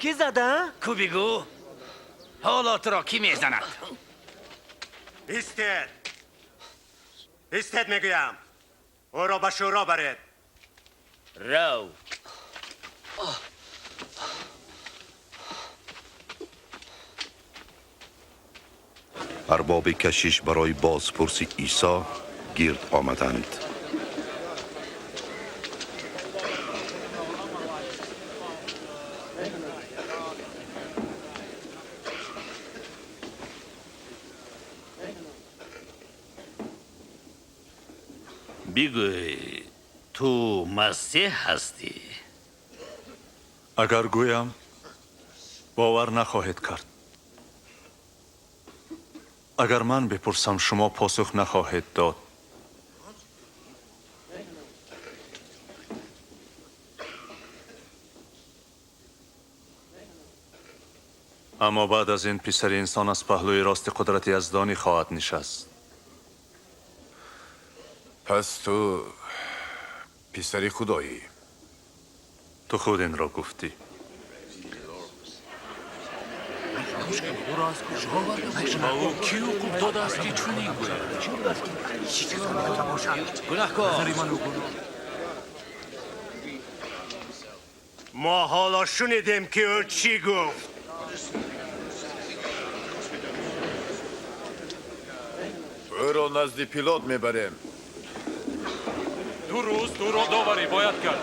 Кӣ зада? Ку бигӯ, ҳоло туро кӣ мезанад? Истед, истед, мегӯям, ӯро ба шӯро баред. Рав. Арбоби кашиш барои бозпурси Исо гирд омаданд. Бигӯй, ту Масеҳ ҳастӣ? Агар гӯям, бовар нахоҳед кард. Агар ман бипурсам, шумо посух нахоҳед дод. Аммо баъд аз ин писари инсон аз паҳлӯи рости қудрати яздонӣ хоҳад нишаст. Пас ту писари худоӣ? Ту худ инро гуфтӣ. Ба ӯ кӣ ҳуқуқ додааст, ки чунин гӯяд? Гунаҳкор. Мо ҳоло шунидем, ки ӯ чӣ гуфт. Ӯро назди Пилот мебарем. 2 рӯз ӯро доварӣ бояд кард.